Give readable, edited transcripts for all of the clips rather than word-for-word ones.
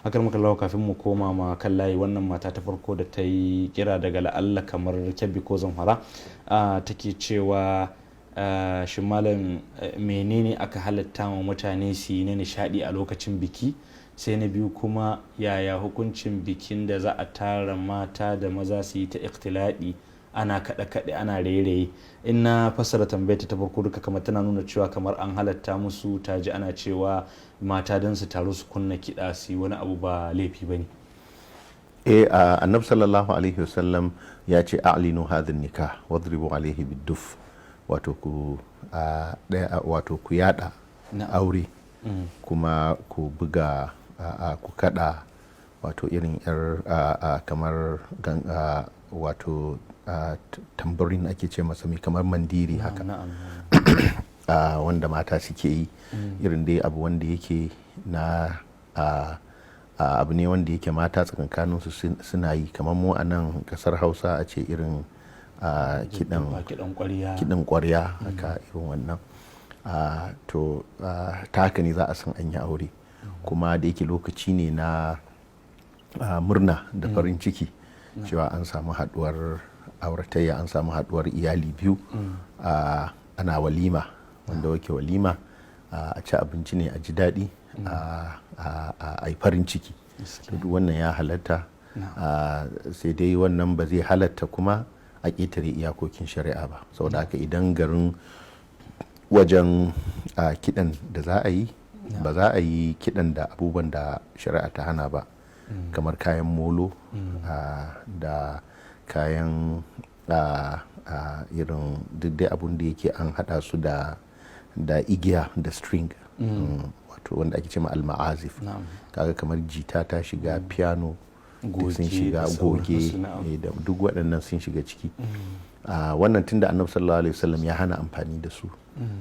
Akar makallawa, kafin mu koma ma kan layi, wannan mata ta farko da ta yi kira daga la'alla kamar Kebbi ko Zamfara, take cewa, shin malam, menene aka halatta wa mutane su yi na nishadi a lokacin biki? Sai na biyu kuma, yaya hukuncin bikin da za a tara mata da maza su yi ta ikhtiladi, ana kaɗe-kaɗe, ana raye-raye? In na fassara tambayar ta farko duka, kamar tana nuna cewa kamar an halatta musu, ta ji ana cewa mata don su taru su kunna kiɗa su yi wani abu ba laifi ba ne. Eh, Annabi sallallahu alaihi wasallam ya ce: "A'linu hadha nikah wadribu alaihi biduf", wato ku wato ku yada aure kuma ku buga, ku kada, wato irin yar kamar wato tambourine ake ce masa, mai kamar mandiri haka, wanda mata suke yi. Irin dai abu wanda yake na abu ne wanda yake mata tsakankanin su suna yi, kamar mu a nan kasar Hausa a ce irin kidan kwarya haka, irin wannan. To ta haka ne za a san an yi aure. Kuma da yake lokaci ne na murna da farin ciki cewa an samu haduwar auratayya, an samu haduwar iyali biyu, ana walima, wanda wake walima a ci abinci ne, a ji daɗi, a yi farin ciki. Duk wannan ya halatta, sai dai wannan ba zai halatta kuma a ƙetare iyakokin shari'a ba. Saboda haka idan garin wajen kiɗan da za a yi, ba za a yi kiɗan da abubuwan da shari'a ta hana ba, kamar kayan molo da kayan irin duk dai abun da yake an hada su da igiya, da string, wato wanda ake ce ma alma'azif. Kaga kamar jita ta shiga, piano duk sun shiga, goge da duk waɗannan sun shiga ciki. Wannan tunda Annabi sallallahu alaihi wasallam ya hana amfani da su,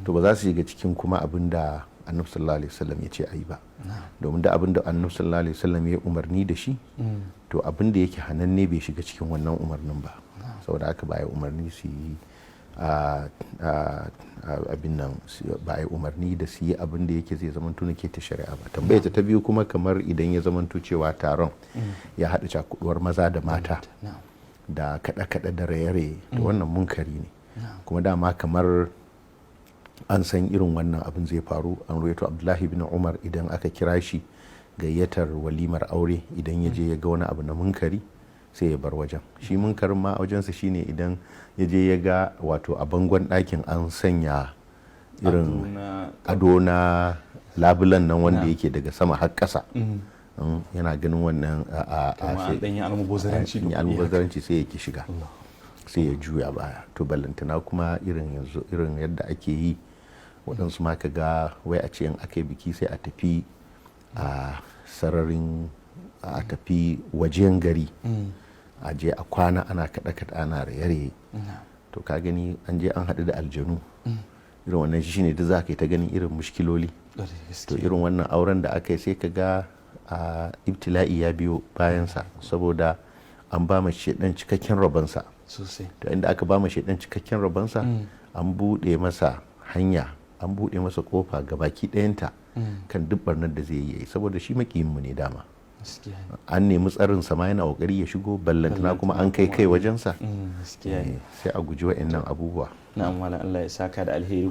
to ba za su shiga cikin kuma abin da Annabi sallallahu alaihi wasallam ya ce a yi ba, domin da abin da Annabi sallallahu alaihi wasallam ya umarni da shi, to abin da yake hananne bai shiga cikin wannan umarnin ba. Saboda haka ba ya umarni su yi abin nan ba, a yi umarni da su yi abin da yake zai zamanto na keta shari'a ba. Tambayar ta biyu kuma, kamar idan ya zamanto cewa taron ya haɗa cakuduwar maza da mata da kaɗe-kaɗe da raye-raye, to wannan munkari ne. Kuma dama kamar an san irin wannan abin zai faru. An ruwaito Abdullahi bin Umar, idan aka kira shi gayyatar walimar aure, idan ya je ya ga wani abu na munkari, sai ya bar wajen. Shi munkarin ma a wajensa shine idan ya je ya ga wato a bangon ɗakin an sanya irin ado na labulan nan wanda yake daga sama har ƙasa, yana ganin wannan a almubazzaranci, sai ya ki shiga, sai ya juya baya. To ballantana kuma irin yanzu, irin yadda ake yi, waɗansu ma ka ga wai a ce in aka yi biki sai a tafi a sararin, a tafi wajen gari, a je a kwana ana kaɗe-kaɗe, ana raye-raye. To ka gani, an je an haɗu da aljanu. Irin wannan shi ne duk za ka yi ta ganin irin mushkiloli. To irin wannan auren da aka yi, sai ka ga a ibtila'i ya biyo bayansa, saboda an ba ma shaidan cikakken rabonsa. To inda aka ba ma shaidan cikakken rabonsa, an buɗe masa hanya, an buɗe masa kofa ga baki ɗayanta kan duk barnar da zai yi, saboda shi makiyinmu ne dama. An nemi tsarin sama yana kokari ya shigo, ballantana kuma an kai kai wajensa. Sai a guji wa'annan abubuwa. Na'am malam, Allah ya saka da alheri.